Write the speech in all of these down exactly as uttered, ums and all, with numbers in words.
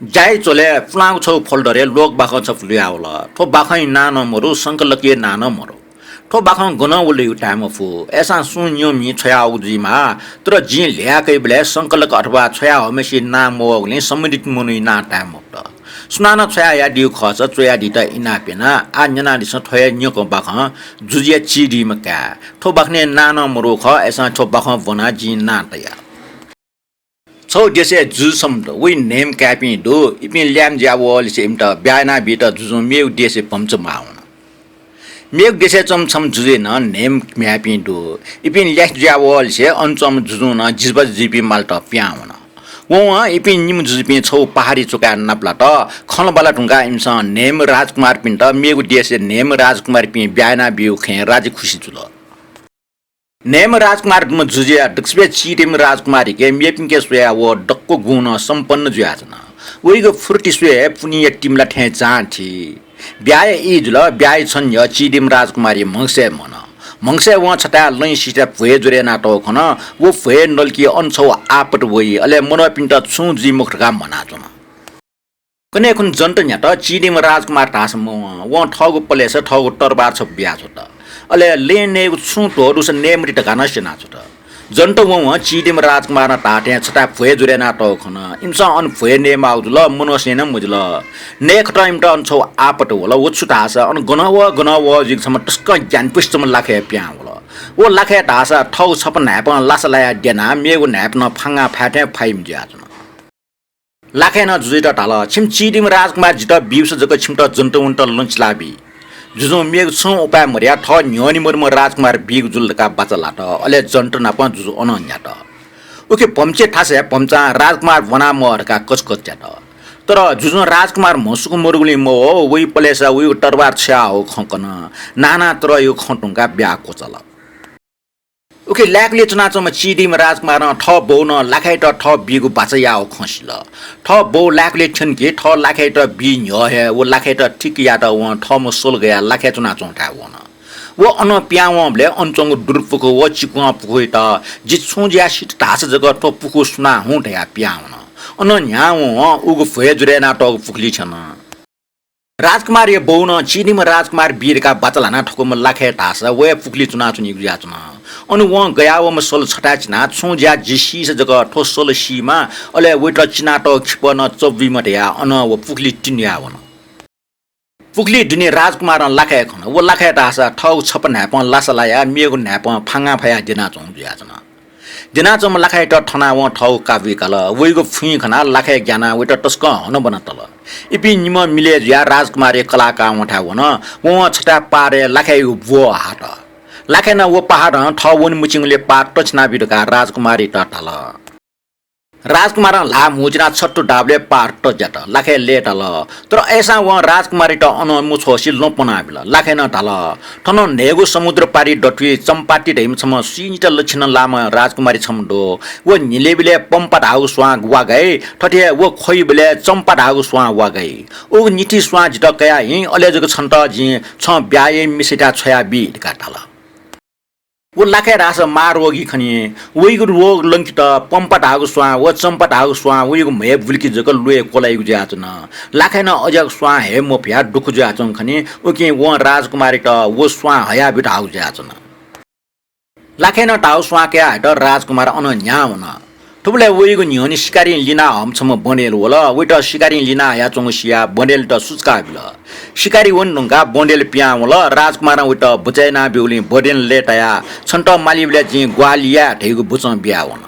ज्याय् च्वलय् पुलांगु छगू folder-य् लोक बाखं छपु लुयावल। थ्व बाखंया नां नं मरु, संकलकया नां नं मरु। थ्व बाखं गनं वल धइगु ताये मफु। अय्‌सां सुं नियमं छ्वयाहःगु जुइमाः, तर जिं ल्ह्यया कइबलय् संकलक अथवा छ्वयाहःम्हय्‌सिया नां मवःगुलिं सम्बन्धित मनूया नां ताये मफुत। सुनानं छ्वयाहयादीगु खःसा च्वयादीत इनाप याना, आः न्यनादिसँ थ्वया न्यंकं बाखं जुजुया चिधीम्ह काय्। थ्व बाखनय् नां नं मरु खः, अय्‌सां थ्व बाखं ब्वनाः जिं नां तया। छगू देशय् जुजु छम्ह दु, वइ न्हय्‌म्ह काय्‌पिं दु। इपिं ल्याय्‌म्ह जुयावःलिसे इमित ब्याहा यानाबीत जुजुं मेगु देशय् भम्चा म्वाः वन। मेगु देशय् च्वंम्ह छम्ह जुजुया नं न्हय्‌म्ह म्ह्याय्‌पिं दु। इपिं ल्यासे जुयावःलिसे अन च्वंम्ह जुजुं नं जिजुबाजुपिं मालेत पिहां वन। वं इपिं निम्ह जुजुपिं छगू पहाडी चुकाय् नापलात। खँल्हाबल्हा धुंकाः इमिसं न्हय्‌म्ह राजकुमारपिन्त मेगु देशय् न्हय्‌म्ह राजकुमारीपिं ब्याहा यानाबीगु खँय् राजी खुसी जुल। न्हय्‌म्ह राजकुमार दुम्ह जुजुया दक्वसिबय् चिधीम्ह राजकुमारीके मेपिन्के स्वयाः व दक्व गुणं सम्पन्न जुयाच्वन। वइगु फुर्ति स्वयाः पुन्हिया तिमिला थें जां थी। ब्याहाया ई जुल, ब्याहाया छन्हु न्ह्यः चिधीम्ह राजकुमारी म्हगसय् म्वन। म्हगसय् वं छथाय् लँय् सिथाय् भ्वय् ज्वर यानातःगु खन। व भ्वय् नलकी अन छगू आपत वइ, अले मनूपिन्त छुं जुइ मखु धकाः म्हनाच्वन। कन्हय् खुन्हु जन्त न्ह्यात। चिधीम्ह राजकुमार धाःसा मवं। वं थःगु पलेसा थःगु तरबार छपु बियाछ्वत। अले लँय् नयेगु छुं ध्वः दुसा नये मते धकाः नं स्यनाछ्वत। जन्त वं चिधीम्ह राजकुमारं धाःथें छथाय् भ्वय् ज्वर यानातःगु खन। इमिसं अन भ्वय् नयेमाःगु जुल, मनूतय्‌सं नं मजिल। नयेखतं इमित अन छगू आपत वल। व छु धाःसा अन गनं वः गनं वः जुइक छम्ह तसकं ज्ञानपुसे च्वंम्ह लाखय् पिहां वल। व लाखय् धाःसा थःगु छपा न्हाय्‌पं लासा लायाः द्यनाः मेगु न्हाय्‌पनं फांगाः फाये थें फाइम्ह जुयाच्वन। लाखय् नं जुजुयात धाल, "छिमि चिधीम्ह राजकुमार जितः बीसा जक छिमित जन्त वनेत लँ चिलाबी।" जुजुं मेगु छुं उपाय मदयाः थः न्ह्यःने मदुम्ह राजकुमार बीगु जुल धकाः बाचा लात। अले जन्त नाप जुजु अनं न्ह्यात। उखे भम्चे थासय् भम्चां राजकुमार ब्वना मवः धकाः कचकच यात। तर जुजुं राजकुमार म्हसुक मदुगुलिं मवः, वइ पलेसा वइगु तरबार छ्वयाहःगु खँ कन। नाना तरहयागु खँ धुंकाः ब्याहा क्वचाल। उखे लाय्‌कुलिइ च्वनाच्वंम्ह चिधीम्ह राजकुमारं थः बौनं लाखायात थः बीगु बाचा याःगु खँ सिल। थः बौ लाय्‌कुलिइ थ्यंकी थः लाखायात बी न्ह्यः हे व लाखायात ठीक यायेत वं थःम्ह सल गयाः लाखाय् च्वनाच्वंथाय् वन। व अनं पिहां वंबलय् अन च्वंगु दुरुपुखू व चिकुवां पुखूयात, "जि छुं जुयाः सित धाःसा जक थ्व पुखू सुना हुँ" धयाः पिहां वन। अनं न्ह्याः वं उगु भ्वय् ज्वर यानातःगु पुखुलिइ थ्यन। राजकुमारया बौनं चिधीम्ह राजकुमार बी धकाः बाचा ल्हाना थकूम्ह लाखाय् धाःसा वया पुखुलिइ च्वनाच्वनीगु जुयाच्वन। अन वं गयावःम्ह सल छथाय् चिनाः छुं ज्या जि सीसा जक थ्व सल सीमा, अले वयात चिनातःगु खिपः नं चब्बुइमा धयाः अनं व पुखुलिइ तिन्हुयाः वन। पुखुलिइ दुने राजकुमारं लाखाय् खन। व लाखाय् धाःसा थःगु छपा न्हाय्‌पं लासा लायाः मेगु न्हाय्‌पं फांगाः फायाः द्यनाच्वंगु जुयाच्वन। द्यनाच्वंम्ह लाखायात थनाः वं थःगु काबुइ काल। वइगु फुइँ खनाः लाखाय् ग्यानाः वयात तसकं हनाबना तल। इपिं निम्ह मिलय् जुयाः राजकुमारया कलाः काः वंथाय् वन। वं छथाय् पाहाडय् लाखायागु ब्वः हात। लाखाय् नं व पाहाडं थः वने मछिंगुलिं पाहाड तछ्यानाबी धकाः राजकुमारयात धाल। राजकुमारं ल्हाः म्हुचिनाः छत्तु धाःबलय् पाहाड तज्यात। लाखाय् लय्ताल। तर अय्‌सां वं राजकुमारयात अनं मछ्वःसे लँ पनाबिल। लाखाय् नं धाल, "थन न्हय्‌गू समुद्र पारि दथुइ चम्पाति धइम्ह छम्ह स्वीनिता लक्षण लाःम्ह राजकुमारी छम्ह दु। व न्हिलिबलय् पम्पा धाःगु स्वां वा गाइ, थथे हे व ख्वइबलय् चम्पा धाःगु स्वां वा गाइ। उगु निथि स्वां जितः कयाः हिँ, अले जक छन्त जिं छं ब्याहा याइम्ह मिसायाथाय् छ्वयाबी" धकाः धाल। व लाखाय् धाःसा महारोगी खनी। वइगु रोग लंकेत पम्पा धाःगु स्वां व चम्पा धाःगु स्वां वइगु म्हय् बुलिके जक ल्वय् क्वलाइगु जुयाच्वन। लाखाय् नं अज्याःगु स्वां हये मफयाः दुःख जुयाच्वंगु खनी। उकिं वं राजकुमारयात व स्वां हयाबी धाःगु जुयाच्वन। लाखाय् नं धाःगु स्वां कयाहयेत राजकुमार अनं न्ह्याः वन। थुबलय् वइगु न्ह्यःने शिकारीं लिना हःम्ह छम्ह बँदेल वल। वयात शिकारीं लिना हयाच्वंगु सियाः बँदेलयात सुचुका बिल। शिकारी वने धुंकाः बँदेल पिहां वल। राजकुमारं वयात बचय् यानाब्यूगुलिं बँदेलं लय्तायाः, "छन्त मालीबलय् जिं ग्वाहालि याये" धइगु वचन बियाः वन।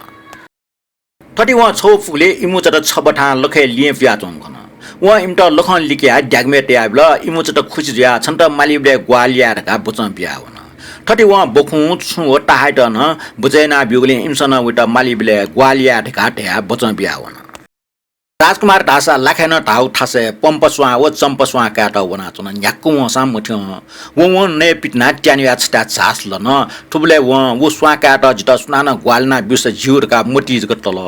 थथे वं छगू पुखुलिइ इमूचात छबथां लखय् लिहां पुयाच्वंगु खन। वं इमित लखं लिकयाः द्यागमय् तयाबिल। इमूचात खुसी जुयाः, "छन्त मालीबलय् ग्वाहालि याये" धकाः वचन बियाः वन। थथे वं बखुं, छुं व ताहायात नं बचय् यानाब्यूगुलिं इमिसं नं वयात मालीबलय् ग्वाहालि याये धकाः धयाः वचन बियाः वन। राजकुमार धाःसा लाखाय् नं धाःगु थासय् पम्पा स्वां व चम्पा स्वां कायेत वनाच्वन। न्ह्याक्व वंसां मथ्यं। वं वं नये पितिनाः त्यानुयाः छथाय् झास लन। थुबलय् वं व स्वां कायेत जितः सुनानं ग्वाहालि यानाब्यूसा ज्यू धकाः मतिइ जक तल।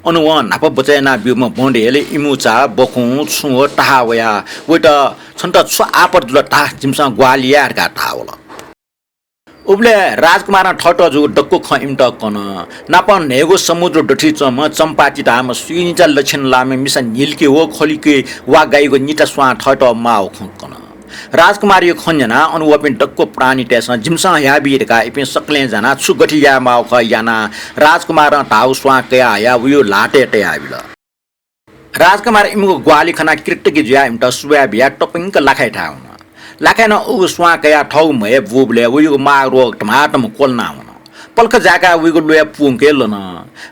अन वं न्हापा बचय् यानाब्यूम्ह बँदेल, इमूचा, बखुं, छुं व ताहा वयाः वयात, "छन्त छु आपत जुल धाः, जिमिसं ग्वाहालि याये" धकाः धाः वल। उबलय् राजकुमारं थःत जूगु दक्व खँ इमित कन। नापं न्हय्गू समुद्र दथुइ च्वंम्ह चम्पाति धाःम्ह स्वीनिचा लक्षण लाःम्ह मिसा न्हिलिके व ख्वलिके वा गाइगु निता स्वां थःत माःगु खँ कन। राजकुमारया खँ न्यनाः अन वःपिं दक्व प्राणीतय्सं जिमिसं हयाबी धकाः इपिं सकलें जानाः छु गथे याये माःगु खः यानाः राजकुमारं धाःगु स्वां कयाः हयाः वयागु ल्हातय् तयाबिल। राजकुमारं इमिगु ग्वाहालि खनाः कृतज्ञ जुयाः इमित सुभाय् बियाः तप्यंक लाखाय् थाय् वन। लाखाय् नं उगु स्वां कयाः थःगु म्हय् बूबलय् वयागु माग रोग धमाधम क्वलना वन। पलख जाय्काः वयागु ल्वय् पूवंके लन।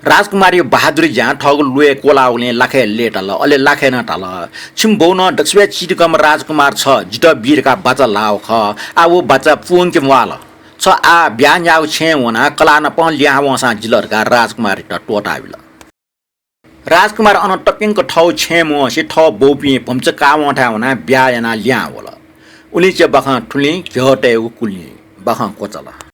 राजकुमारया बहादुरी ज्यां थःगु ल्वय् क्वलावंगुलिं लाखाय् लय्ताल। अले लाखाय् नं धाल, "छिमि बौनं दक्वसिबय् चिधिकःम्ह राजकुमार छ, जितः बी धकाः बाचा ल्हाःगु खः। आः व बाचा पूवंके म्वाःल। छ आः ब्याहा न्याःगु छेँय् वनाः कलाः नापं लिहां वंसां जिल" धकाः राजकुमारयात त्वःताबिल। राजकुमार अन तप्यंक थःगु छेँय् मवंसे थः बौपिं भम्चा कावंथाय् वनाः ब्याहा यानाः लिहां वल। उलिंचे बाखं थुलिं घ्यः तयेगु कुलिं बाखं क्वचाल।